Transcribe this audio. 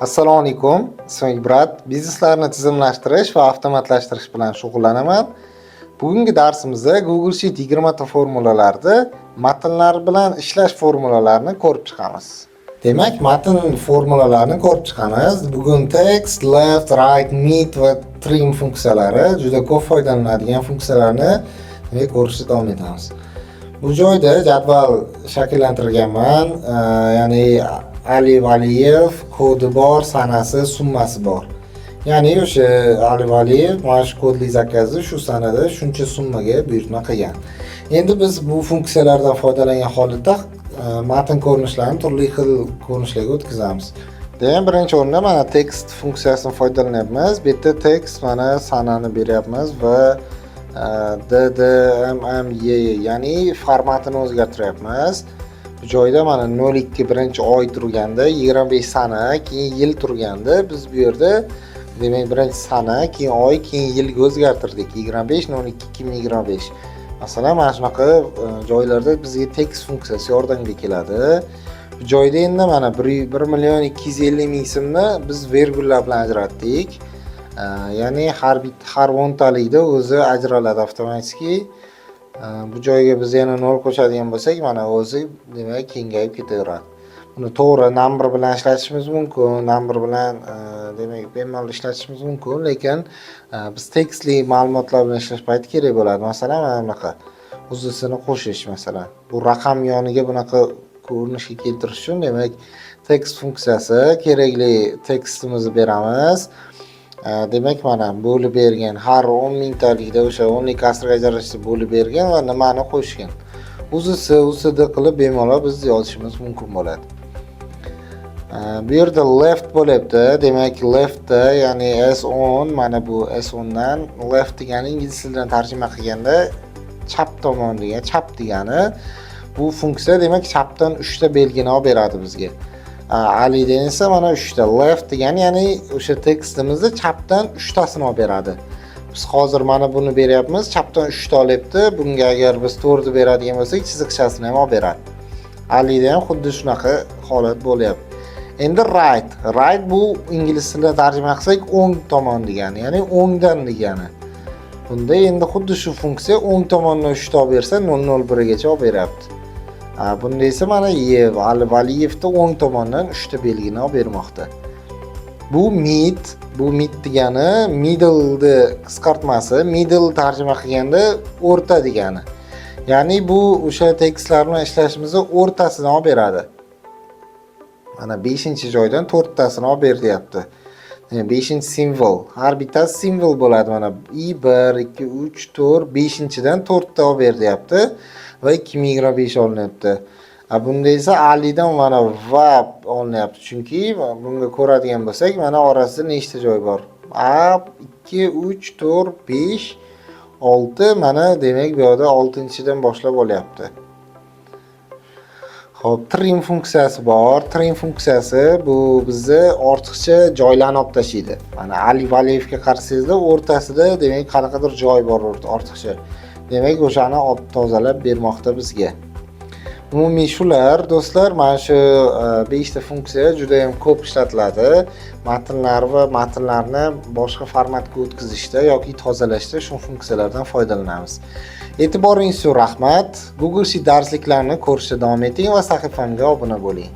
Assalomu alaykum, ismim Ibrat. Bizneslarni tizimlashtirish va avtomatlashtirish bilan shug'ullanaman. Bugungi darsimizda Google Sheet 20 ta formulalarni, matnlar bilan ishlash formulalarini ko'rib chiqamiz. Demak, matn formulalarini ko'rib chiqamiz. Bugun text, left, right, mid va trim funksiyalari, juda ko'p foydalaniladigan funksiyalarni, demak, ko'rishda davom etamiz. Bu joyda jadval shakllantirganman, ya'ni Ali Valiyev kodi bor, sanasi, summasi bor. Ya'ni o'sha Ali Valiyev mana shu kodli zakazni shu sanada shuncha summaga buyurtma qilgan. Endi biz bu funksiyalardan foydalangan holatda matn ko'rinishlarini turli xil ko'rinishlarga o'tkazamiz. Demak, birinchi o'rinda mana text funksiyasini foydalanyapmiz. Bu yerda text, mana sanani beryapmiz va D, D, M, M, Y, ya'ni formatini o'zgartiryapmiz. Bu joyda mana 02 birinchi oy turganda, 25 sana, keyin yil turganda, biz bu yerda, demak, birinchi sana, keyin oy, keyin yilga o'zgartirdik. 25 02 2025. Masalan, mana shunaqa joylarda bizga text funksiyasi yordamga keladi. Bu joyda endi mana 1 million 250 ming so'mni biz vergullar bilan ajratdik. Ya'ni har bitta, har o'ntalikda o'zi ajraladi avtomatik. Bu joyga biz yana nol qo'shadigan bo'lsak, mana o'zi, demak, kengayib ketaveradi. Buni to'g'ri number bilan ishlatishimiz mumkin, number bilan demak, bemalol ishlatishimiz mumkin, lekin biz tekstli ma'lumotlar bilan ishlash payti kerak bo'ladi. Masalan, mana bunaqa uzisini qo'shish, masalan. Bu raqam yoniga bunaqa ko'rinishga keltirish uchun, demak, text funksiyasi kerakli, tekstimizni beramiz. Demak, mana bo'lib bergan, har 10 mingtalikda o'sha o'nlik kasrga ajratishni bo'lib bergan va nimani qo'shgan. UZS, USD qilib bemalol biz yozishimiz mumkin bo'ladi. Bu yerda left bo'lyapti. Demak, leftda, ya'ni S10, mana bu S10 dan left degani ingliz tilidan tarjima qilganda chap tomon degan, chap degani. Bu funksiya, demak, chapdan 3 ta belgini olib beradi bizga. Alidan esa mana 3 ta left degani, ya'ni o'sha tekstimizni chapdan 3 tasini olib beradi. Biz hozir mana buni beryapmiz, chapdan 3 ta olyapti. Bunga agar biz 4 ni beradigan bo'lsak, chiziqchasini ham olib beradi. Alida ham xuddi shunaqa holat bo'lyapti. Endi right. Right bu ingliz tilida tarjima qilsak o'ng tomon degani, ya'ni o'ngdan degani. Bunda endi xuddi shu funksiya o'ng tomondan 3 ta olib bersa, 001 gacha olib beryapti. Bunda esa mana Yev, Ali Valiyevda o'ng tomondan 3 ta belgini olib bermoqda. Bu mid, bu mid degani middleni qisqartmasi, middle tarjima qilganda o'rta degani. Ya'ni bu o'sha tekstlar bilan ishlashimizda o'rtasini olib beradi. Mana 5-joydan 4 tasini olib ber deyapti. 5-simvol. Har bittasi simvol bo'ladi mana i 1, 2, 3, 4, 5-dan 4 ta olib ber deyapti va 2025 olinyapti. Bunda esa Alidan mana va olinyapti. Chunki bunga ko'radigan bo'lsak, mana orasida nechta joy bor? A 2, 3, 4, 5, 6, mana, demak, bu yoqda 6-dan boshlab olyapti. Xo'p, trim funksiyasi bor. Trim funksiyasi bu bizni ortiqcha joylarni olib tashlaydi. Mana Ali Valiyevga qarasangizlar, o'rtasida, demak, qanaqadir joy bor ortiqcha. Demak, o'shani olib tozalab bermoqda bizga. Umumiy shular, do'stlar, mana shu 5 ta funksiya juda ham ko'p ishlatiladi. Matnlar va matnlarni boshqa formatga o'tkazishda yoki tozalashda shu funksiyalardan foydalanamiz. E'tiboringiz uchun rahmat. Google Sheet darsliklarini ko'rishda davom eting va sahifamga obuna bo'ling.